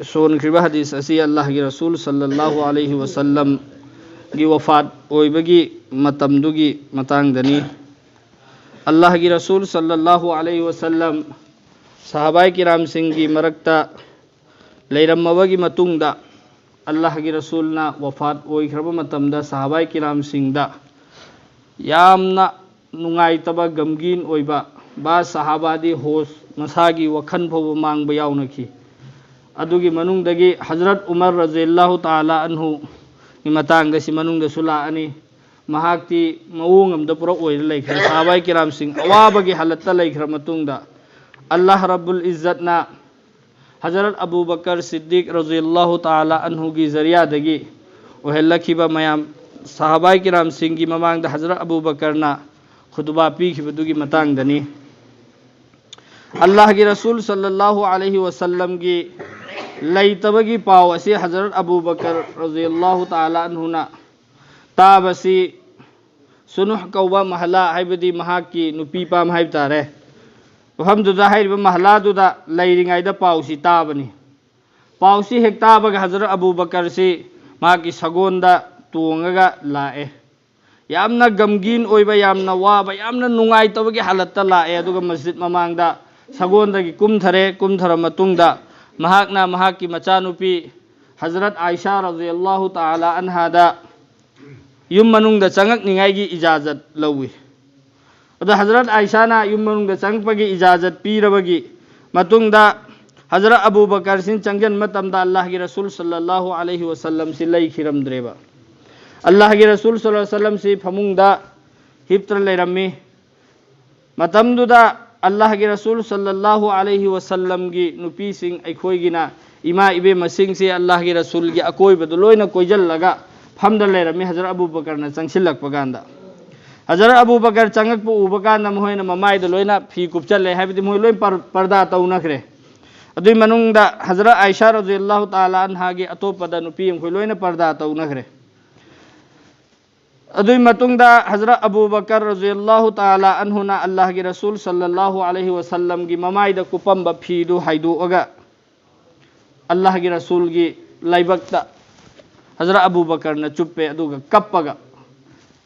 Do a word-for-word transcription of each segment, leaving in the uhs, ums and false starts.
ꯁꯣꯟꯈ꯭ꯔꯤꯕ ꯍꯗꯤꯁ ꯑꯁꯤ ꯑꯜꯂꯥꯍꯒꯤ ꯔꯁꯨꯜ ꯁꯜꯂꯜꯂꯥꯍꯨ ꯑꯂꯩꯍꯤ ꯋꯥꯁꯜꯂꯝꯒꯤ ꯋꯐꯥꯠ ꯑꯣꯏꯕꯒꯤ ꯃꯇꯝꯗꯨꯒꯤ ꯃꯇꯥꯡꯗꯅꯤ꯫ ꯑꯜꯂꯥꯍꯒꯤ ꯔꯁꯨꯜ ꯁꯜꯂꯜꯂꯥꯍꯨ ꯑꯂꯩꯍꯤ ꯋꯥꯁꯜꯂꯝ ꯁꯍꯥꯕꯥꯏ ꯀꯤꯔꯥꯝꯁꯤꯡꯒꯤ ꯃꯔꯛꯇ ꯂꯩꯔꯝꯃꯕꯒꯤ ꯃꯇꯨꯡꯗ, ꯑꯜꯂꯥꯍꯒꯤ ꯔꯁꯨꯜꯅ ꯋꯐꯥꯠ ꯑꯣꯏꯈ꯭ꯔꯕ ꯃꯇꯝꯗ ꯁꯍꯥꯕꯥꯏ ꯀꯤꯔꯥꯝꯁꯤꯡꯗ ꯌꯥꯝꯅ ꯅꯨꯡꯉꯥꯏꯇꯕ, ꯒꯝꯒꯤꯟ ꯑꯣꯏꯕ, ꯕꯥ ꯁꯍꯥꯕꯥꯗꯤ ꯍꯣꯁ, ꯃꯁꯥꯒꯤ ꯋꯥꯈꯜ ꯐꯥꯎꯕ ꯃꯥꯡꯕ ꯌꯥꯎꯅꯈꯤ꯫ ꯑꯗꯨꯒꯤ ꯃꯅꯨꯡꯗꯒꯤ ꯍꯖꯔꯠ ꯎꯃꯔ ꯔꯖꯤꯌꯜꯂꯥꯍꯨ ꯇꯥꯂꯥ ꯑꯟꯍꯨꯒꯤ ꯃꯇꯥꯡꯗ ꯁꯤ ꯃꯅꯨꯡꯗꯁꯨ ꯂꯥꯛꯑꯅꯤ꯫ ꯃꯍꯥꯛꯇꯤ ꯃꯑꯣꯡ ꯑꯃꯗ ꯄꯨꯔꯥ ꯑꯣꯏꯔ ꯂꯩꯈ꯭ꯔꯦ꯫ ꯁꯍꯥꯕꯥꯏ ꯀꯤꯔꯥꯝꯁꯤꯡ ꯑꯋꯥꯕꯒꯤ ꯍꯥꯂꯠꯇ ꯂꯩꯈ꯭ꯔ ꯃꯇꯨꯡꯗ, ꯑꯜꯂꯥꯍ ꯔꯕꯨꯜ ꯏꯖꯠꯅ ꯍꯖꯔꯠ ꯑꯕꯨ ꯕꯀꯔ ꯁꯤꯗꯤꯛ ꯔꯖꯤꯌꯜꯂꯥꯍꯨ ꯇꯥꯂꯥ ꯑꯟꯍꯨꯒꯤ ꯖꯔꯤꯌꯥꯗꯒꯤ ꯑꯣꯏꯍꯜꯂꯛꯈꯤꯕ ꯃꯌꯥꯝ ꯁꯍꯥꯕꯥꯏ ꯀꯤꯔꯥꯝꯁꯤꯡꯒꯤ ꯃꯃꯥꯡꯗ ꯍꯖꯔꯠ ꯑꯕꯨ ꯕꯀꯔꯅ ꯈꯨꯗꯨꯕꯥ ꯄꯤꯈꯤꯕꯗꯨꯒꯤ ꯃꯇꯥꯡꯗꯅꯤ꯫ ꯑꯜꯂꯥꯍꯒꯤ ꯔꯁꯨꯜ ꯁꯜꯂꯜꯂꯥꯍꯨ ꯑꯂꯩꯍꯤ ꯋꯥꯁꯜꯂꯝꯒꯤ ꯂꯩꯇꯕꯒꯤ ꯄꯥꯎ ꯑꯁꯤ ꯍꯖꯔꯠ ꯑꯕꯨ ꯕꯀꯔ ꯔꯖꯤꯌꯜꯂꯥꯍꯨ ꯇꯥꯂꯥ ꯑꯟꯍꯨꯅ ꯇꯥꯕꯁꯤ ꯁꯨꯅꯨꯍ ꯀꯧꯕ ꯃꯍꯜꯂꯥ, ꯍꯥꯏꯕꯗꯤ ꯃꯍꯥꯛꯀꯤ ꯅꯨꯄꯤ ꯄꯥꯝ ꯍꯥꯏꯕ ꯇꯥꯔꯦ, ꯃꯐꯝꯗꯨꯗ, ꯍꯥꯏꯔꯤꯕ ꯃꯍꯜꯂꯥꯗꯨꯗ ꯂꯩꯔꯤꯉꯩꯗ ꯄꯥꯎꯁꯤ ꯇꯥꯕꯅꯤ꯫ ꯄꯥꯎꯁꯤ ꯍꯦꯛ ꯇꯥꯕꯒ ꯍꯖꯔꯠ ꯑꯕꯨ ꯕꯀꯔꯁꯤ ꯃꯍꯥꯛꯀꯤ ꯁꯒꯣꯜꯗ ꯇꯣꯡꯉꯒ ꯂꯥꯛꯑꯦ꯫ ꯌꯥꯝꯅ ꯒꯝꯒꯤꯟ ꯑꯣꯏꯕ, ꯌꯥꯝꯅ ꯋꯥꯕ, ꯌꯥꯝꯅ ꯅꯨꯡꯉꯥꯏꯇꯕꯒꯤ ꯍꯥꯂꯠꯇ ꯂꯥꯛꯑꯦ꯫ ꯑꯗꯨꯒ ꯃꯁꯖꯤꯗ ꯃꯃꯥꯡꯗ ꯁꯒꯣꯜꯗꯒꯤ ꯀꯨꯝꯊꯔꯦ꯫ ꯀꯨꯝꯊꯔ ꯃꯇꯨꯡꯗ ꯃꯍꯥꯛꯅ ꯃꯍꯥꯛꯀꯤ ꯃꯆꯥꯅꯨꯄꯤ ꯍꯖꯔꯠ ꯑꯥꯏꯁꯥ ꯔꯖꯤꯌꯜꯂꯥꯍꯨ ꯇꯥꯂꯥ ꯑꯟꯍꯥꯗ ꯌꯨꯝ ꯃꯅꯨꯡꯗ ꯆꯪꯉꯛꯅꯤꯉꯥꯏꯒꯤ ꯏꯖꯥꯖꯠ ꯂꯧꯏ꯫ ꯑꯗꯣ ꯍꯖꯔꯠ ꯑꯥꯏꯁꯥꯅ ꯌꯨꯝ ꯃꯅꯨꯡꯗ ꯆꯪꯉꯛꯄꯒꯤ ꯏꯖꯥꯖꯠ ꯄꯤꯔꯕꯒꯤ ꯃꯇꯨꯡꯗ, ꯍꯖꯔꯠ ꯑꯕꯨ ꯕꯀꯔꯁꯤꯅ ꯆꯪꯁꯤꯟꯕ ꯃꯇꯝꯗ ꯑꯜꯂꯥꯍꯒꯤ ꯔꯁꯨꯜ ꯁꯜꯂꯜꯂꯥꯍꯨ ꯑꯂꯩꯍꯤ ꯋꯥꯁꯜꯂꯝꯁꯤ ꯂꯩꯈꯤꯔꯝꯗ꯭ꯔꯦꯕ꯫ ꯑꯜꯂꯥꯍꯒꯤ ꯔꯁꯨꯜ ꯁꯜꯂꯜꯂꯥꯍꯨ ꯑꯂꯩꯍꯤ ꯋꯥꯁꯜꯂꯝꯁꯤ ꯐꯃꯨꯡꯗ ꯍꯤꯞꯇꯅ ꯂꯩꯔꯝꯃꯤ꯫ ꯃꯇꯝꯗꯨꯗ ꯑꯜꯂꯥꯍꯒꯤ ꯔꯁꯨꯜ ꯁꯜꯂꯜꯂꯥꯍꯨ ꯑꯂꯩꯍꯤ ꯋꯥꯁꯜꯂꯝꯒꯤ ꯅꯨꯄꯤꯁꯤꯡ, ꯑꯩꯈꯣꯏꯒꯤꯅ ꯏꯃꯥ ꯏꯕꯦꯝꯃꯁꯤꯡꯁꯤ ꯑꯜꯂꯥꯍꯒꯤ ꯔꯁꯨꯜꯒꯤ ꯑꯀꯣꯏꯕꯗ ꯂꯣꯏꯅ ꯀꯣꯏꯁꯤꯜꯂꯒ ꯐꯝꯗ ꯂꯩꯔꯝꯃꯤ꯫ ꯍꯖꯔꯠ ꯑꯕꯨ ꯕꯀꯔꯅ ꯆꯪꯁꯤꯜꯂꯛꯄ ꯀꯥꯟꯗ, ꯍꯖꯔꯠ ꯑꯕꯨ ꯕꯀꯔ ꯆꯪꯉꯛꯄ ꯎꯕ ꯀꯥꯟꯗ ꯃꯈꯣꯏꯅ ꯃꯃꯥꯏꯗ ꯂꯣꯏꯅ ꯐꯤ ꯀꯨꯞꯆꯜꯂꯦ, ꯍꯥꯏꯕꯗꯤ ꯃꯈꯣꯏ ꯂꯣꯏ ꯄꯔ-, ꯄꯔꯗꯥ ꯇꯧꯅꯈ꯭ꯔꯦ꯫ ꯑꯗꯨꯒꯤ ꯃꯅꯨꯡꯗ ꯍꯖꯔꯠ ꯑꯥꯏꯁꯥ ꯔꯖꯤꯌꯜꯂꯥꯍꯨ ꯇꯥꯂꯥ ꯑꯟꯍꯥꯒꯤ ꯑꯇꯣꯞꯄꯗ ꯅꯨꯄꯤ ꯃꯈꯣꯏ ꯂꯣꯏꯅ ꯄꯔꯗꯥ ꯇꯧꯅꯈ꯭ꯔꯦ꯫ ꯑꯗꯨꯒꯤ ꯃꯇꯨꯡꯗ ꯍꯖꯔꯠ ꯑꯕꯨ ꯕꯀꯔ ꯔꯖꯤꯌꯜꯂꯥꯍꯨ ꯇꯥꯂꯥ ꯑꯟꯍꯨꯅ ꯑꯜꯂꯥꯍꯒꯤ ꯔꯁꯨꯜ ꯁꯜꯂꯜꯂꯥꯍꯨ ꯑꯂꯩꯍꯤ ꯋꯥꯁꯜꯂꯝꯒꯤ ꯃꯃꯥꯏꯗ ꯀꯨꯞꯄꯝꯕ ꯐꯤꯗꯨ ꯍꯥꯏꯗꯣꯛꯑꯒ, ꯑꯜꯂꯥꯍꯒꯤ ꯔꯁꯨꯜꯒꯤ ꯂꯥꯏꯕꯛꯇ ꯍꯖꯔꯠ ꯑꯕꯨ ꯕꯀꯔꯅ ꯆꯨꯞꯄꯦ, ꯑꯗꯨꯒ ꯀꯞꯄꯒ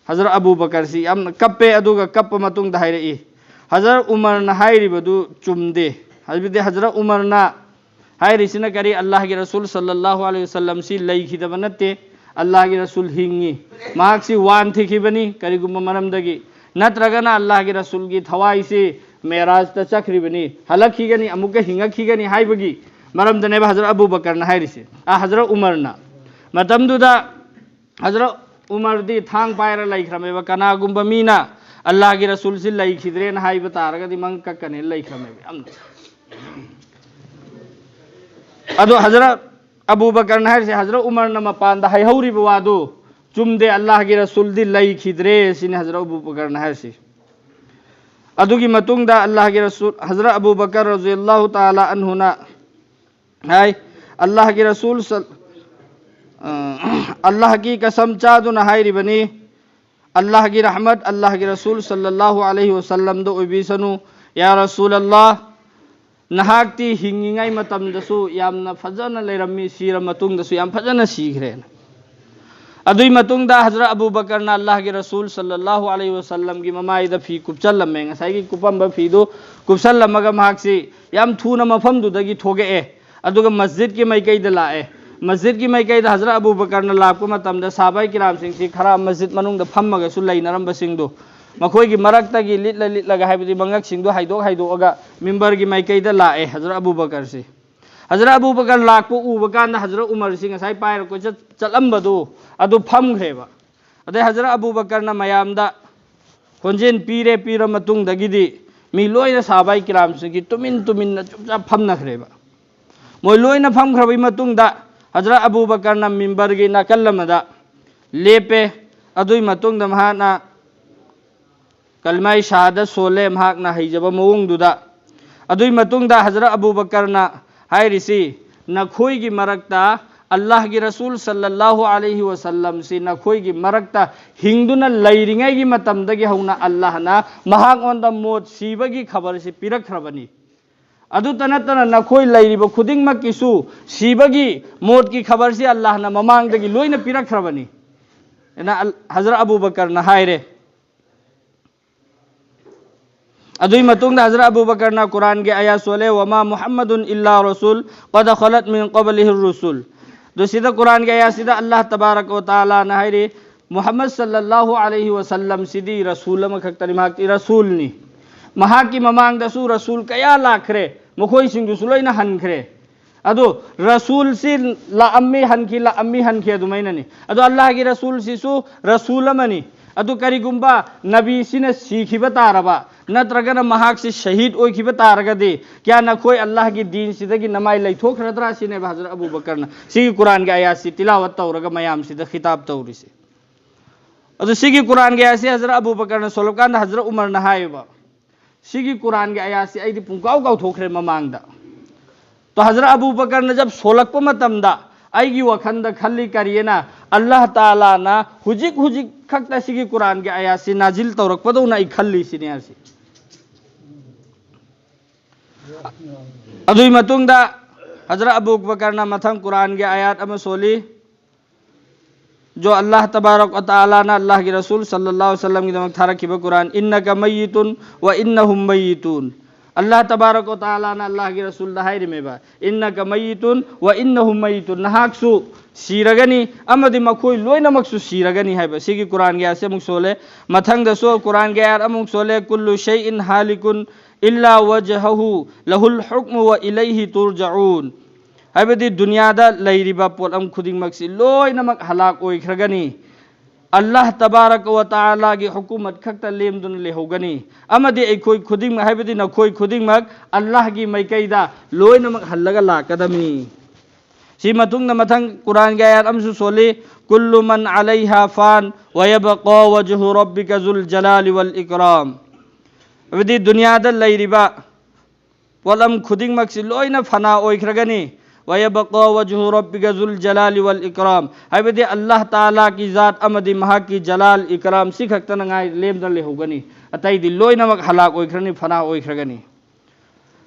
ꯍꯖꯔꯠ ꯑꯕꯨ ꯕꯀꯔꯁꯤ ꯌꯥꯝꯅ ꯀꯞꯄꯦ꯫ ꯑꯗꯨꯒ ꯀꯞꯄ ꯃꯇꯨꯡꯗ ꯍꯥꯏꯔꯛꯏ, ꯍꯖꯔꯠ ꯎꯃꯔꯅ ꯍꯥꯏꯔꯤꯕꯗꯨ ꯆꯨꯝꯗꯦ꯫ ꯍꯥꯏꯕꯗꯤ ꯍꯖꯔꯠ ꯎꯃꯔꯅ ꯍꯥꯏꯔꯤꯁꯤꯅ ꯀꯔꯤ? ꯑꯜꯂꯥꯍꯒꯤ ꯔꯁꯨꯜ ꯁꯜꯂꯜꯂꯥꯍꯨ ꯑꯂꯩꯍꯤ ꯋꯁꯜꯂꯝꯁꯤ ꯂꯩꯈꯤꯗꯕ ꯅꯠꯇꯦ, ꯑꯜꯂꯥꯍꯒꯤ ꯔꯁꯨꯜ ꯍꯤꯡꯉꯤ, ꯃꯍꯥꯛꯁꯤ ꯋꯥꯟꯊꯈꯤꯕꯅꯤ꯫ ꯀꯔꯤꯒꯨꯝꯕ ꯃꯔꯝꯗꯒꯤ, ꯅꯠꯇ꯭ꯔꯒꯅ ꯑꯜꯂꯥꯍꯒꯤ ꯔꯁꯨꯜꯒꯤ ꯊꯋꯥꯏꯁꯤ ꯃꯦꯔꯥꯖꯇ ꯆꯠꯈ꯭ꯔꯤꯕꯅꯤ, ꯍꯜꯂꯛꯈꯤꯒꯅꯤ, ꯑꯃꯨꯛꯀ ꯍꯤꯡꯉꯛꯈꯤꯒꯅꯤ ꯍꯥꯏꯕꯒꯤ ꯃꯔꯝꯗꯅꯦꯕ ꯍꯖꯔꯠ ꯑꯕꯨ ꯕꯀꯔꯅ ꯍꯥꯏꯔꯤꯁꯦ, ꯑ, ꯍꯖꯔꯠ ꯎꯃꯔꯅ꯫ ꯃꯇꯝꯗꯨꯗ ꯍꯖꯔꯠ ꯎꯃꯔꯗꯤ ꯊꯥꯡ ꯄꯥꯏꯔ ꯂꯩꯈ꯭ꯔꯝꯃꯦꯕ꯫ ꯀꯅꯥꯒꯨꯝꯕ ꯃꯤꯅ ꯑꯜꯂꯥꯍꯒꯤ ꯔꯁꯨꯜꯁꯤ ꯂꯩꯈꯤꯗ꯭ꯔꯦꯅ ꯍꯥꯏꯕ ꯇꯥꯔꯒꯗꯤ ꯃꯉꯛ ꯀꯛꯀꯅꯦꯅ ꯂꯩꯈ꯭ꯔꯝꯃꯦꯕ ꯌꯥꯝꯅ꯫ ꯑꯗꯣ ꯍꯖꯔꯠ ꯑꯕꯨ ꯕꯀꯔꯅ ꯍꯥꯏꯔꯤꯁꯦ, ꯍꯖꯔꯠ ꯎꯃꯔꯅ ꯃꯄꯥꯟꯗ ꯍꯥꯏꯍꯧꯔꯤꯕ ꯋꯥꯗꯨ ꯆꯨꯝꯗꯦ, ꯑꯜꯂꯥꯍꯒꯤ ꯔꯁꯨꯜꯗꯤ ꯂꯩꯈꯤꯗ꯭ꯔꯦ ꯁꯤꯅꯤ ꯍꯖꯔꯠ ꯑꯕꯨ ꯕꯀꯔꯅ ꯍꯥꯏꯔꯤꯁꯤ꯫ ꯑꯗꯨꯒꯤ ꯃꯇꯨꯡꯗ ꯑꯜꯂꯥꯍꯒꯤ ꯔꯁꯨꯜ, ꯍꯖꯔꯠ ꯑꯕꯨ ꯕꯀꯔ ꯔꯖꯤꯌꯜꯂꯥꯍꯨ ꯇꯥꯂꯥ ꯑꯟꯍꯨꯅ ꯍꯥꯏ, ꯑꯜꯂꯥꯍꯒꯤ ꯔꯁꯨꯜ ꯁꯜ-, ꯑ, ꯑꯜꯂꯥꯍꯒꯤ ꯀꯁꯝ ꯆꯥꯗꯨꯅ ꯍꯥꯏꯔꯤꯕꯅꯤ, ꯑꯜꯂꯥꯍꯒꯤ ꯔꯍꯃꯠ, ꯑꯜꯂꯥꯍꯒꯤ ꯔꯁꯨꯜ ꯁꯜꯂꯜꯂꯥꯍꯨ ꯑꯂꯩꯍꯤ ꯋꯁꯜꯂꯝꯗ ꯑꯣꯏꯕꯤꯁꯅꯨ, ꯌꯥ ꯔꯁꯨꯜ ꯑꯜꯂꯥꯍ, ꯅꯍꯥꯛꯇꯤ ꯍꯤꯡꯉꯤꯉꯩ ꯃꯇꯝꯗꯁꯨ ꯌꯥꯝꯅ ꯐꯖꯅ ꯂꯩꯔꯝꯃꯤ, ꯁꯤꯔ ꯃꯇꯨꯡꯗꯁꯨ ꯌꯥꯝ ꯐꯖꯅ ꯁꯤꯈ꯭ꯔꯦꯅ꯫ ꯑꯗꯨꯏ ꯃꯇꯨꯡꯗ ꯍꯖꯔꯠ ꯑꯕꯨ ꯕꯀꯔꯅ ꯑꯜꯂꯥꯍꯒꯤ ꯔꯁꯨꯜ ꯁꯜꯂꯜꯂꯥꯍꯨ ꯑꯂꯩꯍꯤ ꯋꯁꯜꯂꯝꯒꯤ ꯃꯃꯥꯏꯗ ꯐꯤ ꯀꯨꯞꯁꯜꯂꯝꯃꯦ꯫ ꯉꯁꯥꯏꯒꯤ ꯀꯨꯞꯄꯝꯕ ꯐꯤꯗꯨ ꯀꯨꯞꯁꯜꯂꯝꯃꯒ ꯃꯍꯥꯛꯁꯤ ꯌꯥꯝ ꯊꯨꯅ ꯃꯐꯝꯗꯨꯗꯒꯤ ꯊꯣꯛꯂꯛꯑꯦ꯫ ꯑꯗꯨꯒ ꯃꯁꯖꯤꯗꯀꯤ ꯃꯥꯏꯀꯩꯗ ꯂꯥꯛꯑꯦ꯫ ꯃꯁꯖꯤꯗꯀꯤ ꯃꯥꯏꯀꯩꯗ ꯍꯖꯔꯠ ꯑꯕꯨ ꯕꯀꯔꯅ ꯂꯥꯛꯄ ꯃꯇꯝꯗ ꯁꯍꯥꯕꯥꯏ ꯀꯤꯔꯥꯝꯁꯤꯡꯁꯤ ꯈꯔ ꯃꯁꯖꯤꯗ ꯃꯅꯨꯡꯗ ꯐꯝꯃꯒꯁꯨ ꯂꯩꯅꯔꯝꯕꯁꯤꯡꯗꯨ, ꯃꯈꯣꯏꯒꯤ ꯃꯔꯛꯇꯒꯤ ꯂꯤꯠꯂ ꯂꯤꯠꯂꯒ, ꯍꯥꯏꯕꯗꯤ ꯃꯉꯛꯁꯤꯡꯗꯨ ꯍꯥꯏꯗꯣꯛ ꯍꯥꯏꯗꯣꯛꯑꯒ, ꯃꯤꯝꯕꯔꯒꯤ ꯃꯥꯏꯀꯩꯗ ꯂꯥꯛꯑꯦ ꯍꯖꯔꯠ ꯑꯕꯨ ꯕꯀꯔꯁꯤ꯫ ꯍꯖꯔꯠ ꯑꯕꯨ ꯕꯀꯔ ꯂꯥꯛꯄ ꯎꯕ ꯀꯥꯟꯗ ꯍꯖꯔꯠ ꯎꯃꯔꯁꯤ ꯉꯁꯥꯏ ꯄꯥꯏꯔ ꯀꯣꯏꯆꯠ ꯆꯠꯂꯝꯕꯗꯨ ꯑꯗꯨ ꯐꯝꯈ꯭ꯔꯦꯕ꯫ ꯑꯗꯩ ꯍꯖꯔꯠ ꯑꯕꯨ ꯕꯀꯔꯅ ꯃꯌꯥꯝꯗ ꯈꯣꯟꯖꯦꯜ ꯄꯤꯔꯦ, ꯄꯤꯔ ꯃꯇꯨꯡꯗꯒꯤꯗꯤ ꯃꯤ ꯂꯣꯏꯅ ꯁꯍꯥꯕꯥꯏ ꯀꯤꯔꯥꯝꯁꯤꯡꯒꯤ ꯇꯨꯃꯤꯟ ꯇꯨꯃꯤꯟꯅ ꯆꯨꯞꯆꯥꯞ ꯐꯝꯅꯈ꯭ꯔꯦꯕ꯫ ꯃꯣꯏ ꯂꯣꯏꯅ ꯐꯝꯈ꯭ꯔꯕꯒꯤ ꯃꯇꯨꯡꯗ ꯍꯖꯔꯠ ꯑꯕꯨ ꯕꯀꯔꯅ ꯃꯤꯝꯕꯔꯒꯤ ꯅꯥꯀꯜ ꯑꯃꯗ ꯂꯦꯞꯄꯦ꯫ ꯑꯗꯨꯒꯤ ꯃꯇꯨꯡꯗ ꯃꯍꯥꯛꯅ ꯀꯂꯃꯥꯏ ꯁꯍꯥꯗꯠ ꯁꯣꯜꯂꯦ ꯃꯍꯥꯛꯅ ꯍꯩꯖꯕ ꯃꯑꯣꯡꯗꯨꯗ꯫ ꯑꯗꯨꯒꯤ ꯃꯇꯨꯡꯗ ꯍꯖꯔꯠ ꯑꯕꯨ ꯕꯀꯔꯅ ꯍꯥꯏꯔꯤꯁꯤ, ꯅꯈꯣꯏꯒꯤ ꯃꯔꯛꯇ ꯑꯜꯂꯥꯍꯒꯤ ꯔꯁꯨꯜ ꯁꯜꯂꯜꯂꯥꯍꯨ ꯑꯂꯩꯍꯤ ꯋꯁꯜꯂꯝꯁꯤ ꯅꯈꯣꯏꯒꯤ ꯃꯔꯛꯇ ꯍꯤꯡꯗꯨꯅ ꯂꯩꯔꯤꯉꯩꯒꯤ ꯃꯇꯝꯗꯒꯤ ꯍꯧꯅ ꯑꯜꯂꯥꯍꯅ ꯃꯍꯥꯛꯉꯣꯟꯗ ꯃꯣꯠ ꯁꯤꯕꯒꯤ ꯈꯕꯔꯁꯤ ꯄꯤꯔꯛꯈ꯭ꯔꯕꯅꯤ꯫ ꯑꯗꯨꯇ ꯅꯠꯇꯅ ꯅꯈꯣꯏ ꯂꯩꯔꯤꯕ ꯈꯨꯗꯤꯡꯃꯛꯀꯤꯁꯨ ꯁꯤꯕꯒꯤ, ꯃꯣꯠꯀꯤ ꯈꯕꯔꯁꯤ ꯑꯜꯂꯥꯍꯅ ꯃꯃꯥꯡꯗꯒꯤ ꯂꯣꯏꯅ ꯄꯤꯔꯛꯈ꯭ꯔꯕꯅꯤ꯫ ꯑꯗꯨꯅ ꯑꯜ-, ꯍꯖꯔꯠ ꯑꯕꯨ ꯕꯀꯔꯅ ꯍꯥꯏꯔꯦ꯫ ꯑꯗꯨꯒꯤ ꯃꯇꯨꯡꯗ ꯍꯖꯔꯠ ꯑꯕꯨ ꯕꯀꯔꯅ ꯀꯨꯔꯥꯟꯒꯤ ꯑꯌꯥ ꯁꯣꯜꯂꯦ, "ꯋꯃꯥ ꯃꯨꯍꯝꯃꯗꯨꯟ ꯏꯜꯂꯥ ꯔꯁꯨꯜ ꯀꯗ ꯈꯂꯠ ꯃꯤꯟ ꯀꯕꯂꯤꯍꯤ ꯔꯨꯁꯨꯜ"꯫ ꯑꯗꯨ ꯁꯤꯗ ꯀꯨꯔꯥꯟꯒꯤ ꯑꯌꯥꯁꯤꯗ ꯑꯜꯂꯥꯍ ꯇꯕꯥꯔꯛ ꯋ ꯇꯥꯂꯥꯅ ꯍꯥꯏꯔꯤ, ꯃꯨꯍꯝꯃꯗ ꯁꯜꯂꯜꯂꯥꯍꯨ ꯑꯂꯩꯍꯤ ꯋꯁꯜꯂꯝꯁꯤꯗꯤ ꯔꯁꯨꯜ ꯑꯃꯈꯛꯇꯅꯤ, ꯃꯍꯥꯛꯇꯤ ꯔꯁꯨꯜꯅꯤ꯫ ꯃꯍꯥꯛꯀꯤ ꯃꯃꯥꯡꯗꯁꯨ ꯔꯁꯨꯜ ꯀꯌꯥ ꯂꯥꯛꯈ꯭ꯔꯦ, ꯃꯈꯣꯏꯁꯤꯡꯗꯨꯁꯨ ꯂꯣꯏꯅ ꯍꯟꯈ꯭ꯔꯦ꯫ ꯑꯗꯨ ꯔꯁꯨꯜꯁꯤ ꯂꯥꯛꯑꯝꯃꯤ, ꯍꯟꯈꯤ, ꯂꯥꯛꯑꯝꯃꯤ, ꯍꯟꯈꯤ, ꯑꯗꯨꯃꯥꯏꯅꯅꯤ꯫ ꯑꯗꯣ ꯑꯜꯂꯥꯍꯒꯤ ꯔꯁꯨꯜꯁꯤꯁꯨ ꯔꯁꯨꯜ ꯑꯃꯅꯤ꯫ ꯑꯗꯨ ꯀꯔꯤꯒꯨꯝꯕ ꯅꯕꯤꯁꯤꯅ ꯁꯤꯈꯤꯕ ꯇꯥꯔꯕ, ꯅꯠꯇ꯭ꯔꯒꯅ ꯃꯍꯥꯛꯁꯤ ꯁꯍꯤꯗ ꯑꯣꯏꯈꯤꯕ ꯇꯥꯔꯒꯗꯤ, ꯀꯌꯥ ꯅꯈꯣꯏ ꯑꯜꯂꯥꯍꯒꯤ ꯗꯤꯟꯁꯤꯗꯒꯤ ꯅꯃꯥꯏ ꯂꯩꯊꯣꯛꯈ꯭ꯔꯗ꯭ꯔꯥ ꯁꯤꯅꯦꯕ ꯍꯖꯔꯠ ꯑꯕꯨ ꯕꯀꯔꯅ ꯁꯤꯒꯤ ꯀꯨꯔꯥꯟꯒꯤ ꯑꯌꯥꯠꯁꯤ ꯇꯤꯂꯥꯋꯠ ꯇꯧꯔꯒ ꯃꯌꯥꯝꯁꯤꯗ ꯈꯤꯇꯥꯕ ꯇꯧꯔꯤꯁꯦ꯫ ꯑꯗꯨ ꯁꯤꯒꯤ ꯀꯨꯔꯥꯟꯒꯤ ꯑꯌꯥꯠꯁꯤ ꯍꯖꯔꯠ ꯑꯕꯨ ꯕꯀꯔꯅ ꯁꯣꯜꯂꯀꯥꯟꯗ ꯍꯖꯔꯠ ꯎꯃꯔꯅ ꯍꯥꯏꯌꯦꯕ, "ꯁꯤꯒꯤ ꯀꯨꯔꯥꯟꯒꯤ ꯑꯌꯥꯠꯁꯤ ꯑꯩꯗꯤ ꯄꯨꯡꯀꯥꯎ ꯀꯥꯎꯊꯣꯛꯈ꯭ꯔꯦ ꯃꯃꯥꯡꯗ"꯫ ꯇꯣ ꯍꯖꯔꯠ ꯑꯕꯨ ꯕꯀꯔꯅ ꯖꯕ ꯁꯣꯜꯂꯛꯄ ꯃꯇꯝꯗ ꯑꯩꯒꯤ ꯋꯥꯈꯜꯗ ꯈꯜꯂꯤ ꯀꯔꯤꯅ, ꯑꯜꯂꯥꯍ ꯇꯥꯂꯥꯅ ꯍꯧꯖꯤꯛ ꯍꯧꯖꯤꯛ ꯈꯛꯇ ꯁꯤꯒꯤ ꯀꯨꯔꯥꯟꯒꯤ ꯑꯌꯥꯠꯁꯤ ꯅꯥꯖꯤꯜ ꯇꯧꯔꯛꯄꯗꯧꯅ ꯑꯩ ꯈꯜꯂꯤ ꯁꯤꯅꯤ ꯍꯥꯏꯁꯤ꯫ ꯑꯗꯨꯒꯤ ꯃꯇꯨꯡꯗ ꯍꯖꯔꯠ ꯑꯕꯨ ꯕꯀꯔꯅ ꯃꯊꯪ ꯀꯨꯔꯥꯟꯒꯤ ꯑꯌꯥꯠ ꯑꯃ ꯁꯣꯜꯂꯤ꯫ ꯖꯣ ꯑꯜꯂꯥꯍ ꯇꯕꯥꯔꯛ ꯋ ꯇꯥꯂꯥꯅ ꯑꯜꯂꯥꯍꯒꯤ ꯔꯁꯨꯜ ꯁꯜꯂꯜꯂꯥꯍꯨ ꯑꯂꯩꯍꯤ ꯋꯁꯜꯂꯝꯒꯤꯗꯃꯛ ꯊꯥꯔꯛꯈꯤꯕ ꯀꯨꯔꯥꯟ, "ꯏꯟꯅꯀ ꯃꯌꯤꯇꯨꯟ ꯋ ꯏꯟꯅꯍꯨꯝ ꯃꯌꯤꯇꯨꯟ"꯫ ꯑꯜꯂꯥꯍ ꯇꯕꯥꯔꯛ ꯋ ꯇꯥꯂꯥꯅ ꯑꯜꯂꯥꯍꯒꯤ ꯔꯁꯨꯜꯗ ꯍꯥꯏꯔꯤꯃꯦꯕ, "ꯏꯟꯅꯀ ꯃꯌꯤꯇꯨꯟ ꯋ ꯏꯟꯅꯍꯨꯝ ꯃꯌꯤꯇꯨꯟ", ꯅꯍꯥꯛꯁꯨ ꯁꯤꯔꯒꯅꯤ ꯑꯃꯗꯤ ꯃꯈꯣꯏ ꯂꯣꯏꯅꯃꯛꯁꯨ ꯁꯤꯔꯒꯅꯤ ꯍꯥꯏꯕ꯫ ꯁꯤꯒꯤ ꯀꯨꯔꯥꯟꯒꯤ ꯑꯌꯥꯠꯁꯦ ꯑꯃꯨꯛ ꯁꯣꯜꯂꯦ꯫ ꯃꯊꯪꯗꯁꯨ ꯀꯨꯔꯥꯟꯒꯤ ꯑꯌꯥꯠ ꯑꯃꯨꯛ ꯁꯣꯜꯂꯦ, "ꯀꯨꯜꯂꯨ ꯁꯩꯏꯟ ꯍꯥꯂꯤꯀꯨꯟ ꯏꯜꯂꯥ ꯋꯖꯍꯍꯨ ꯂꯍꯨꯜ ꯍꯨꯛꯃꯨ ꯋ ꯏꯂꯩꯍꯤ ꯇꯨꯔꯖꯎꯟ"꯫ ꯍꯥꯏꯕꯗꯤ ꯗꯨꯅꯤꯌꯥꯗ ꯂꯩꯔꯤꯕ ꯄꯣꯠꯂꯝ ꯈꯨꯗꯤꯡꯃꯛꯁꯤ ꯂꯣꯏꯅꯃꯛ ꯍꯂꯥꯛ ꯑꯣꯏꯈ꯭ꯔꯒꯅꯤ꯫ ꯑꯜꯂꯥꯍ ꯇꯕꯥꯔꯛ ꯋ ꯇꯥꯂꯥꯒꯤ ꯍꯨꯀꯨꯃꯠ ꯈꯛꯇ ꯂꯦꯝꯗꯨꯅ ꯂꯩꯍꯧꯒꯅꯤ꯫ ꯑꯃꯗꯤ ꯑꯩꯈꯣꯏ ꯈꯨꯗꯤꯡꯃꯛ, ꯍꯥꯏꯕꯗꯤ ꯅꯈꯣꯏ ꯈꯨꯗꯤꯡꯃꯛ ꯑꯜꯂꯥꯍꯒꯤ ꯃꯥꯏꯀꯩꯗ ꯂꯣꯏꯅꯃꯛ ꯍꯜꯂꯒ ꯂꯥꯛꯀꯗꯕꯅꯤ꯫ ꯁꯤ ꯃꯇꯨꯡꯗ ꯃꯊꯪ ꯀꯨꯔꯥꯟꯒꯤ ꯑꯌꯥꯠ ꯑꯃꯁꯨ ꯁꯣꯜꯂꯤ, "ꯀꯨꯜꯂꯨ ꯃꯟ ꯑꯂꯩꯍꯥ ꯐꯥꯟ ꯋ ꯌꯕꯀꯥ ꯋꯖꯍꯨ ꯔꯕꯤꯀ ꯖꯨꯜ ꯖꯂꯥꯂꯤ ꯋꯜ ꯏꯀꯔꯥꯝ"꯫ ꯍꯥꯏꯕꯗꯤ ꯗꯨꯅꯤꯌꯥꯗ ꯂꯩꯔꯤꯕ ꯄꯣꯠꯂꯝ ꯈꯨꯗꯤꯡꯃꯛꯁꯤ ꯂꯣꯏꯅ ꯐꯅꯥ ꯑꯣꯏꯈ꯭ꯔꯒꯅꯤ꯫ "ꯋ ꯌꯕꯀꯥ ꯋꯖꯍꯨ ꯔꯕꯤꯀ ꯖꯨꯜ ꯖꯂꯥꯂꯤ ꯋꯜ ꯏꯀꯔꯥꯝ", ꯍꯥꯏꯕꯗꯤ ꯑꯜꯂꯥꯍ ꯇꯥꯂꯥꯒꯤ ꯖꯥꯠ ꯑꯃꯗꯤ ꯃꯍꯥꯛꯀꯤ ꯖꯂꯥꯜ ꯏꯀꯔꯥꯝ ꯁꯤ ꯈꯛꯇꯅ ꯉꯥꯏ ꯂꯦꯝꯗꯅ ꯂꯩꯍꯧꯒꯅꯤ꯫ ꯑꯇꯩꯗꯤ ꯂꯣꯏꯅꯃꯛ ꯍꯂꯥꯛ ꯑꯣꯏꯈ꯭ꯔꯅꯤ, ꯐꯅꯥ ꯑꯣꯏꯈ꯭ꯔꯒꯅꯤ꯫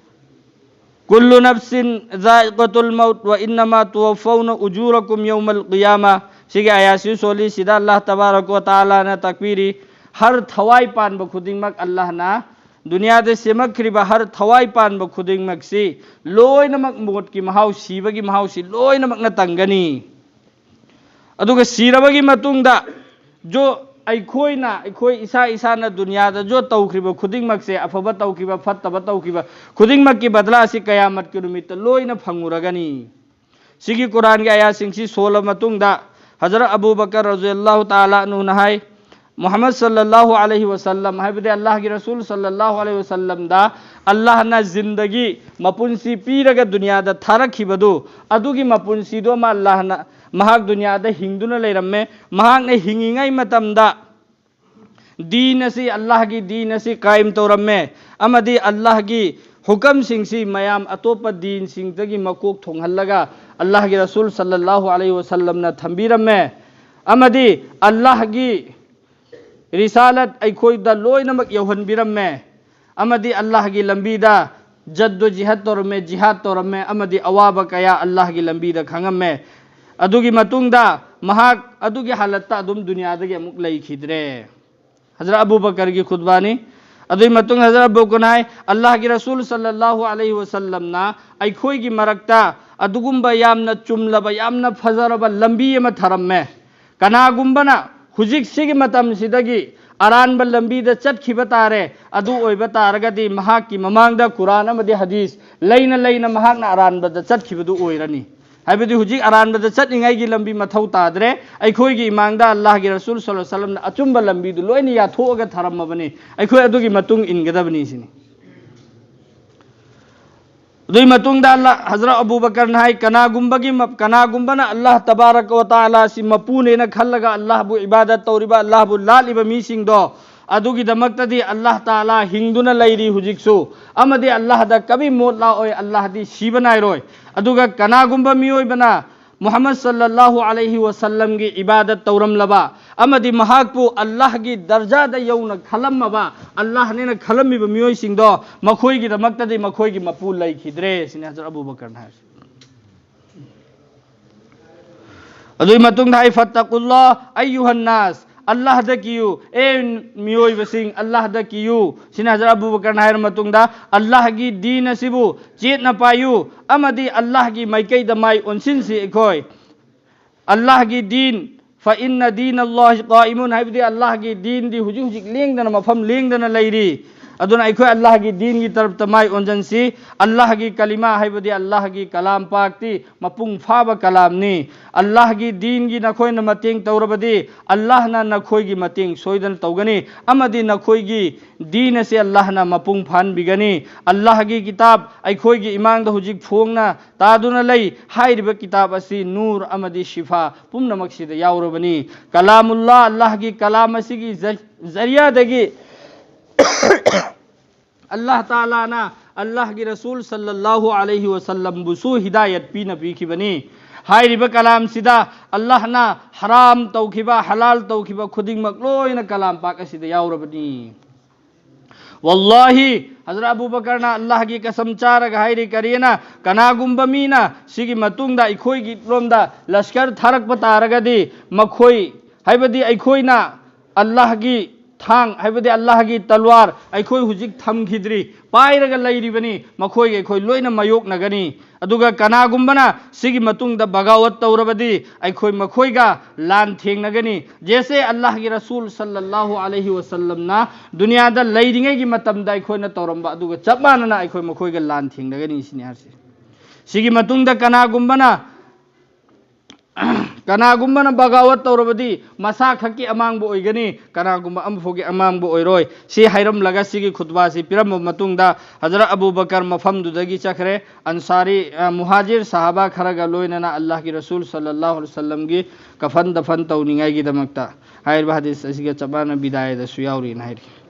ꯀꯨꯜꯂꯨ ꯅꯐꯁꯤꯟ ꯖꯥꯏꯀꯥꯇꯨꯜ ꯃꯧꯠ ꯋꯥ ꯏꯟꯅꯃꯥ ꯇꯨꯋꯥꯐꯧꯅ ꯎꯖꯨꯔꯀꯨꯝ ꯌꯧꯃꯜ ꯀꯤꯌꯥꯃꯥ꯫ ꯁꯤꯒꯤ ꯑꯥꯌꯥꯠꯁꯤ ꯁꯣꯜꯂꯤ꯫ ꯁꯤꯗ ꯑꯜꯂꯥꯍ ꯇꯕꯥꯔꯛ ꯋꯥ ꯇꯥꯂꯥꯅ ꯇꯥꯛꯄꯤꯔꯤ, ꯍꯔ ꯊꯋꯥꯏ ꯄꯥꯟꯕ ꯈꯨꯗꯤꯡꯃꯛ, ꯑꯜꯂꯥꯍꯅ ꯗꯨꯅꯤꯌꯥꯗ ꯁꯦꯝꯃꯛꯈ꯭ꯔꯤꯕ ꯍꯔ ꯊꯋꯥꯏ ꯄꯥꯟꯕ ꯈꯨꯗꯤꯡꯃꯛꯁꯤ ꯂꯣꯏꯅꯃꯛ ꯃꯣꯠꯀꯤ ꯃꯍꯥꯎ, ꯁꯤꯕꯒꯤ ꯃꯍꯥꯎꯁꯤ ꯂꯣꯏꯅꯃꯛꯅ ꯇꯪꯒꯅꯤ꯫ ꯑꯗꯨꯒ ꯁꯤꯔꯕꯒꯤ ꯃꯇꯨꯡꯗ ꯖꯣ ꯑꯩꯈꯣꯏꯅ, ꯑꯩꯈꯣꯏ ꯏꯁꯥ ꯏꯁꯥꯅ ꯗꯨꯅꯤꯌꯥꯗ ꯖꯣ ꯇꯧꯈ꯭ꯔꯤꯕ ꯈꯨꯗꯤꯡꯃꯛꯁꯦ, ꯑꯐꯕ ꯇꯧꯈꯤꯕ, ꯐꯠꯇꯕ ꯇꯧꯈꯤꯕ ꯈꯨꯗꯤꯡꯃꯛꯀꯤ ꯕꯗꯂꯥ ꯑꯁꯤ ꯀꯌꯥꯃꯠꯀꯤ ꯅꯨꯃꯤꯠꯇ ꯂꯣꯏꯅ ꯐꯪꯉꯨꯔꯒꯅꯤ꯫ ꯁꯤꯒꯤ ꯀꯨꯔꯥꯟꯒꯤ ꯑꯥꯌꯥꯁꯤꯡꯁꯤ ꯁꯣꯜꯂ ꯃꯇꯨꯡꯗ ꯍꯖꯔꯠ ꯑꯕꯨ ꯕꯀꯔ ꯔꯖꯤꯌꯜꯂꯥꯍꯨ ꯇꯥꯂꯥ ꯑꯅꯨꯅ ꯍꯥꯏ, ꯃꯨꯍꯝꯃꯗ ꯁꯜꯂꯜꯂꯥꯍꯨ ꯑꯂꯩꯍꯤ ꯋꯁꯜꯂꯝ, ꯍꯥꯏꯕꯗꯤ ꯑꯜꯂꯥꯍꯒꯤ ꯔꯁꯨꯜ ꯁꯜꯂꯜꯂꯥꯍꯨ ꯑꯂꯩꯍꯤ ꯋꯁꯜꯂꯝꯗ ꯑꯜꯂꯥꯍꯅ ꯖꯤꯟꯗꯒꯤ, ꯃꯄꯨꯟꯁꯤ ꯄꯤꯔꯒ ꯗꯨꯅꯤꯌꯥꯗ ꯊꯥꯔꯛꯈꯤꯕꯗꯨ, ꯑꯗꯨꯒꯤ ꯃꯄꯨꯟꯁꯤꯗꯣ ꯑꯃ ꯑꯜꯂꯥꯍꯅ ꯃꯍꯥꯛ ꯗꯨꯅꯤꯌꯥꯗ ꯍꯤꯡꯗꯨꯅ ꯂꯩꯔꯝꯃꯦ꯫ ꯃꯍꯥꯛꯅ ꯍꯤꯡꯉꯤꯉꯩ ꯃꯇꯝꯗ ꯗꯤꯟ ꯑꯁꯤ, ꯑꯜꯂꯥꯍꯒꯤ ꯗꯤꯟ ꯑꯁꯤ ꯀꯥꯏꯝ ꯇꯧꯔꯝꯃꯦ, ꯑꯃꯗꯤ ꯑꯜꯂꯥꯍꯒꯤ ꯍꯨꯀꯝꯁꯤꯡꯁꯤ ꯃꯌꯥꯝ ꯑꯇꯣꯞꯄ ꯗꯤꯟꯁꯤꯡꯗꯒꯤ ꯃꯀꯣꯛ ꯊꯣꯡꯍꯜꯂꯒ ꯑꯜꯂꯥꯍꯒꯤ ꯔꯁꯨꯜ ꯁꯜꯂꯜꯂꯥꯍꯨ ꯑꯂꯩꯍꯤ ꯋꯁꯜꯂꯝꯅ ꯊꯝꯕꯤꯔꯝꯃꯦ꯫ ꯑꯃꯗꯤ ꯑꯜꯂꯥꯍꯒꯤ ꯔꯤꯁꯥꯂꯠ ꯑꯩꯈꯣꯏꯗ ꯂꯣꯏꯅꯃꯛ ꯌꯧꯍꯟꯕꯤꯔꯝꯃꯦ꯫ ꯑꯃꯗꯤ ꯑꯜꯂꯥꯍꯒꯤ ꯂꯝꯕꯤꯗ ꯖꯗꯣ ꯖꯤꯍꯥꯗ ꯇꯧꯔꯝꯃꯦ, ꯖꯤꯍꯥꯗ ꯇꯧꯔꯝꯃꯦ, ꯑꯃꯗꯤ ꯑꯋꯥꯕ ꯀꯌꯥ ꯑꯜꯂꯥꯍꯒꯤ ꯂꯝꯕꯤꯗ ꯈꯪꯉꯝꯃꯦ꯫ ꯑꯗꯨꯒꯤ ꯃꯇꯨꯡꯗ ꯃꯍꯥꯛ ꯑꯗꯨꯒꯤ ꯍꯥꯂꯠꯇ ꯑꯗꯨꯝ ꯗꯨꯅꯤꯌꯥꯗꯒꯤ ꯑꯃꯨꯛ ꯂꯩꯈꯤꯗ꯭ꯔꯦ꯫ ꯍꯖꯔꯠ ꯑꯕꯨ ꯕꯀꯔꯒꯤ ꯈꯨꯠꯕꯥꯅꯤ꯫ ꯑꯗꯨꯒꯤ ꯃꯇꯨꯡ ꯍꯖꯔꯠ ꯑꯕꯨ ꯕꯀꯔꯅ ꯍꯥꯏ, ꯑꯜꯂꯥꯍꯒꯤ ꯔꯁꯨꯜ ꯁꯜꯂꯜꯂꯥꯍꯨ ꯑꯂꯩꯍꯤ ꯋꯁꯜꯂꯝꯅ ꯑꯩꯈꯣꯏꯒꯤ ꯃꯔꯛꯇ ꯑꯗꯨꯒꯨꯝꯕ ꯌꯥꯝꯅ ꯆꯨꯝꯂꯕ, ꯌꯥꯝꯅ ꯐꯖꯔꯕ ꯂꯝꯕꯤ ꯑꯃ ꯊꯔꯝꯃꯦ꯫ ꯀꯅꯥꯒꯨꯝꯕꯅ ꯍꯧꯖꯤꯛ ꯁꯤꯒꯤ ꯃꯇꯝꯁꯤꯗꯒꯤ ꯑꯔꯥꯟꯕ ꯂꯝꯕꯤꯗ ꯆꯠꯈꯤꯕ ꯇꯥꯔꯦ, ꯑꯗꯨ ꯑꯣꯏꯕ ꯇꯥꯔꯒꯗꯤ ꯃꯍꯥꯛꯀꯤ ꯃꯃꯥꯡꯗ ꯀꯨꯔꯥꯟ ꯑꯃꯗꯤ ꯍꯗꯤꯁ ꯂꯩꯅ ꯂꯩꯅ ꯃꯍꯥꯛꯅ ꯑꯔꯥꯟꯕꯗ ꯆꯠꯈꯤꯕꯗꯨ ꯑꯣꯏꯔꯅꯤ꯫ ꯍꯥꯏꯕꯗꯤ ꯍꯧꯖꯤꯛ ꯑꯔꯥꯟꯕꯗ ꯆꯠꯂꯤꯉꯩꯒꯤ ꯂꯝꯕꯤ ꯃꯊꯧ ꯇꯥꯗ꯭ꯔꯦ꯫ ꯑꯩꯈꯣꯏꯒꯤ ꯏꯃꯥꯡꯗ ꯑꯜꯂꯥꯍꯒꯤ ꯔꯁꯨꯜ ꯁꯜꯂꯜꯂꯥꯍꯨ ꯑꯂꯩꯍꯤ ꯋꯁꯜꯂꯝꯅ ꯑꯆꯨꯝꯕ ꯂꯝꯕꯤꯗꯨ ꯂꯣꯏꯅ ꯌꯥꯊꯣꯛꯑꯒ ꯊꯔꯝꯃꯕꯅꯤ꯫ ꯑꯩꯈꯣꯏ ꯑꯗꯨꯒꯤ ꯃꯇꯨꯡ ꯏꯟꯒꯗꯕꯅꯤ ꯁꯤꯅꯤ꯫ ꯑꯗꯨꯒꯤ ꯃꯇꯨꯡꯗ ꯑꯜꯂꯥ, ꯍꯖꯔꯠ ꯑꯕꯨ ꯕꯀꯔꯅ ꯍꯥꯏ, ꯀꯅꯥꯒꯨꯝꯕꯒꯤ ꯃ-, ꯀꯅꯥꯒꯨꯝꯕꯅ ꯑꯜꯂꯥꯍ ꯇꯕꯥꯔꯛ ꯋꯥ ꯇꯥꯂꯥ ꯑꯁꯤ ꯃꯄꯨꯅꯦꯅ ꯈꯜꯂꯒ ꯑꯜꯂꯥꯍꯕꯨ ꯏꯕꯥꯗꯠ ꯇꯧꯔꯤꯕ, ꯑꯜꯂꯥꯍꯕꯨ ꯂꯥꯠꯂꯤꯕ ꯃꯤꯁꯤꯡꯗꯣ, ꯑꯗꯨꯒꯤꯗꯃꯛꯇꯗꯤ ꯑꯜꯂꯥꯍ ꯇꯥꯂꯥ ꯍꯤꯡꯗꯨꯅ ꯂꯩꯔꯤ ꯍꯧꯖꯤꯛꯁꯨ, ꯑꯃꯗꯤ ꯑꯜꯂꯥꯍꯗ ꯀꯕꯤ ꯃꯣꯠ ꯂꯥꯛꯑꯣꯏ, ꯑꯜꯂꯥꯍꯗꯤ ꯁꯤꯕ ꯅꯥꯏꯔꯣꯏ꯫ ꯑꯗꯨꯒ ꯀꯅꯥꯒꯨꯝꯕ ꯃꯤꯑꯣꯏꯕꯅ ꯃꯨꯍꯝꯃꯗ ꯁꯜꯂꯜꯂꯥꯍꯨ ꯑꯂꯩꯍꯤ ꯋꯥꯁꯜꯂꯝꯒꯤ ꯏꯕꯥꯗꯠ ꯇꯧꯔꯝꯂꯕ ꯑꯃꯗꯤ ꯃꯍꯥꯛꯄꯨ ꯑꯜꯂꯥꯍꯒꯤ ꯗꯔꯖꯥꯗ ꯌꯧꯅ ꯈꯜꯂꯝꯃꯕ, ꯑꯜꯂꯥꯍꯅꯦꯅ ꯈꯜꯂꯝꯃꯤꯕ ꯃꯤꯑꯣꯏꯁꯤꯡꯗꯣ, ꯃꯈꯣꯏꯒꯤꯗꯃꯛꯇꯗꯤ ꯃꯈꯣꯏꯒꯤ ꯃꯄꯨ ꯂꯩꯈꯤꯗ꯭ꯔꯦ ꯁꯤꯅꯤ ꯍꯖꯔꯠ ꯑꯕꯨ ꯕꯀꯔꯅ ꯍꯥꯏꯔꯤꯁꯦ꯫ ꯑꯗꯨꯒꯤ ꯃꯇꯨꯡꯗ ꯍꯥꯏ, "ꯐꯠꯇꯀꯨꯜꯂꯥ ꯑꯩꯌꯨꯍꯟꯅꯥꯁ", ꯑꯜꯂꯥꯍꯗ ꯀꯤꯌꯨ, ꯑꯦ ꯃꯤꯑꯣꯏꯕꯁꯤꯡ, ꯑꯜꯂꯥꯍꯗ ꯀꯤꯌꯨ꯫ ꯁꯤꯅ ꯍꯖꯔꯠ ꯑꯕꯨ ꯕꯀꯔꯅ ꯍꯥꯏꯔ ꯃꯇꯨꯡꯗ, "ꯑꯜꯂꯥꯍꯒꯤ ꯗꯤꯟ ꯑꯁꯤꯕꯨ ꯆꯦꯠꯅ ꯄꯥꯏꯌꯨ ꯑꯃꯗꯤ ꯑꯜꯂꯥꯍꯒꯤ ꯃꯥꯏꯀꯩꯗ ꯃꯥꯏ ꯑꯣꯟꯁꯤꯟꯁꯤ ꯑꯩꯈꯣꯏ꯫ ꯑꯜꯂꯥꯍꯒꯤ ꯗꯤꯟ, ꯐ ꯏꯟꯅ ꯗꯤꯟ ꯑꯜꯂꯥꯍꯤ ꯀꯥꯏꯃꯨꯟ", ꯍꯥꯏꯕꯗꯤ ꯑꯜꯂꯥꯍꯒꯤ ꯗꯤꯟꯗꯤ ꯍꯧꯖꯤꯛ ꯍꯧꯖꯤꯛ ꯂꯦꯡꯗꯅ, ꯃꯐꯝ ꯂꯦꯡꯗꯅ ꯂꯩꯔꯤ꯫ ꯑꯗꯨꯅ ꯑꯩꯈꯣꯏ ꯑꯜꯂꯥꯍꯒꯤ ꯗꯤꯟꯒꯤ ꯇꯔꯞꯇ ꯃꯥꯏ ꯑꯣꯟꯁꯤꯟꯁꯤ꯫ ꯑꯜꯂꯥꯍꯒꯤ ꯀꯂꯤꯃꯥ ꯍꯥꯏꯕꯗꯤ ꯑꯜꯂꯥꯍꯒꯤ ꯀꯂꯥꯝ ꯄꯥꯛꯇꯤ ꯃꯄꯨꯡ ꯐꯥꯕ ꯀꯂꯥꯝꯅꯤ꯫ ꯑꯜꯂꯥꯍꯒꯤ ꯗꯤꯟꯒꯤ ꯅꯈꯣꯏꯅ ꯃꯇꯦꯡ ꯇꯧꯔꯕꯗꯤ ꯑꯜꯂꯥꯍꯅ ꯅꯈꯣꯏꯒꯤ ꯃꯇꯦꯡ ꯁꯣꯏꯗꯅ ꯇꯧꯒꯅꯤ ꯑꯃꯗꯤ ꯅꯈꯣꯏꯒꯤ ꯗꯤꯟ ꯑꯁꯤ ꯑꯜꯂꯥꯍꯅ ꯃꯄꯨꯡ ꯐꯥꯍꯟꯕꯤꯒꯅꯤ꯫ ꯑꯜꯂꯥꯍꯒꯤ ꯀꯤꯇꯥꯕ ꯑꯩꯈꯣꯏꯒꯤ ꯏꯃꯥꯡꯗ ꯍꯧꯖꯤꯛ ꯐꯣꯡꯅ ꯇꯥꯗꯨꯅ ꯂꯩ꯫ ꯍꯥꯏꯔꯤꯕ ꯀꯤꯇꯥꯕ ꯑꯁꯤ ꯅꯨꯔ ꯑꯃꯗꯤ ꯁꯤꯐꯥ ꯄꯨꯝꯅꯃꯛꯁꯤꯗ ꯌꯥꯎꯔꯕꯅꯤ꯫ ꯀꯂꯥꯃꯨꯜꯂꯥ, ꯑꯜꯂꯥꯍꯒꯤ ꯀꯂꯥꯝ ꯑꯁꯤꯒꯤ ꯖ-, ꯖꯔꯤꯌꯥꯗꯒꯤ ꯑꯜꯂꯥꯍ ꯇꯥꯂꯥꯅ ꯑꯜꯂꯥꯍꯒꯤ ꯔꯁꯨꯜ ꯁꯜꯂꯜꯂꯥꯍꯨ ꯑꯂꯩꯍꯤ ꯋꯥꯁꯜꯂꯝꯕꯨꯁꯨ ꯍꯤꯗꯥꯌꯠ ꯄꯤꯅ ꯄꯤꯈꯤꯕꯅꯤ꯫ ꯍꯥꯏꯔꯤꯕ ꯀꯂꯥꯝꯁꯤꯗ ꯑꯜꯂꯥꯍꯅ ꯍꯔꯥꯝ ꯇꯧꯈꯤꯕ, ꯍꯂꯥꯜ ꯇꯧꯈꯤꯕ ꯈꯨꯗꯤꯡꯃꯛ ꯂꯣꯏꯅ ꯀꯂꯥꯝ ꯄꯥꯛ ꯑꯁꯤꯗ ꯌꯥꯎꯔꯕꯅꯤ꯫ ꯋꯥꯜꯂꯥꯍꯤ, ꯍꯖꯔꯠ ꯑꯕꯨ ꯕꯀꯔꯅ ꯑꯜꯂꯥꯍꯒꯤ ꯀꯁꯝ ꯆꯥꯔꯒ ꯍꯥꯏꯔꯤ, ꯀꯔꯤꯅ, ꯀꯅꯥꯒꯨꯝꯕ ꯃꯤꯅ ꯁꯤꯒꯤ ꯃꯇꯨꯡꯗ ꯑꯩꯈꯣꯏꯒꯤ ꯂꯣꯝꯗ ꯂꯁꯀꯔ ꯊꯥꯔꯛꯄ ꯇꯥꯔꯒꯗꯤ, ꯃꯈꯣꯏ, ꯍꯥꯏꯕꯗꯤ ꯑꯩꯈꯣꯏꯅ ꯑꯜꯂꯥꯍꯒꯤ ꯊꯥꯡ, ꯍꯥꯏꯕꯗꯤ ꯑꯜꯂꯥꯍꯒꯤ ꯇꯜꯋꯥꯔ ꯑꯩꯈꯣꯏ ꯍꯧꯖꯤꯛ ꯊꯝꯈꯤꯗ꯭ꯔꯤ, ꯄꯥꯏꯔꯒ ꯂꯩꯔꯤꯕꯅꯤ, ꯃꯈꯣꯏꯒ ꯑꯩꯈꯣꯏ ꯂꯣꯏꯅ ꯃꯥꯌꯣꯛꯅꯒꯅꯤ꯫ ꯑꯗꯨꯒ ꯀꯅꯥꯒꯨꯝꯕꯅ ꯁꯤꯒꯤ ꯃꯇꯨꯡꯗ ꯕꯒꯥꯋꯠ ꯇꯧꯔꯕꯗꯤ ꯑꯩꯈꯣꯏ ꯃꯈꯣꯏꯒ ꯂꯥꯟ ꯊꯦꯡꯅꯒꯅꯤ꯫ ꯖꯦꯁꯦ ꯑꯜꯂꯥꯍꯒꯤ ꯔꯁꯨꯜ ꯁꯜꯂꯜꯂꯥꯍꯨ ꯑꯂꯩꯍꯤ ꯋꯥꯁꯜꯂꯝꯅ ꯗꯨꯅꯤꯌꯥꯗ ꯂꯩꯔꯤꯉꯩꯒꯤ ꯃꯇꯝꯗ ꯑꯩꯈꯣꯏꯅ ꯇꯧꯔꯝꯕ ꯑꯗꯨꯒ ꯆꯞ ꯃꯥꯟꯅꯅ ꯑꯩꯈꯣꯏ ꯃꯈꯣꯏꯒ ꯂꯥꯟ ꯊꯦꯡꯅꯒꯅꯤ ꯁꯤꯅꯤ ꯍꯥꯏꯔꯤꯁꯦ꯫ ꯁꯤꯒꯤ ꯃꯇꯨꯡꯗ ꯀꯅꯥꯒꯨꯝꯕꯅ, ꯀꯅꯥꯒꯨꯝꯕꯅ ꯕꯒꯥꯋꯠ ꯇꯧꯔꯕꯗꯤ ꯃꯁꯥ ꯈꯛꯀꯤ ꯑꯃꯥꯡꯕ ꯑꯣꯏꯒꯅꯤ, ꯀꯅꯥꯒꯨꯝꯕ ꯑꯃꯐꯥꯎꯒꯤ ꯑꯃꯥꯡꯕ ꯑꯣꯏꯔꯣꯏ꯫ ꯁꯤ ꯍꯥꯏꯔꯝꯂꯒ ꯁꯤꯒꯤ ꯈꯨꯠꯕꯥꯁꯤ ꯄꯤꯔꯝꯕ ꯃꯇꯨꯡꯗ ꯍꯖꯔꯠ ꯑꯕꯨ ꯕꯀꯔ ꯃꯐꯝꯗꯨꯗꯒꯤ ꯆꯠꯈ꯭ꯔꯦ꯫ ꯑꯟꯁꯥꯔꯤ, ꯑ, ꯃꯨꯍꯥꯖꯤꯔ ꯁꯍꯥꯕꯥ ꯈꯔꯒ ꯂꯣꯏꯅꯅ ꯑꯜꯂꯥꯍꯒꯤ ꯔꯁꯨꯜ ꯁꯜꯂꯜꯂꯥꯍꯨ ꯑꯂꯩꯍꯤ ꯋꯥꯁꯜꯂꯝꯒꯤ ꯀꯐꯟ ꯗꯐꯟ ꯇꯧꯅꯤꯡꯉꯥꯏꯒꯤꯗꯃꯛꯇ꯫ ꯍꯥꯏꯔꯤꯕ ꯍꯗꯤꯁ ꯑꯁꯤꯒ ꯆꯞ ꯃꯥꯟꯅ ꯕꯤꯗꯥꯌꯗꯁꯨ ꯌꯥꯎꯔꯤꯅ ꯍꯥꯏꯔꯤ꯫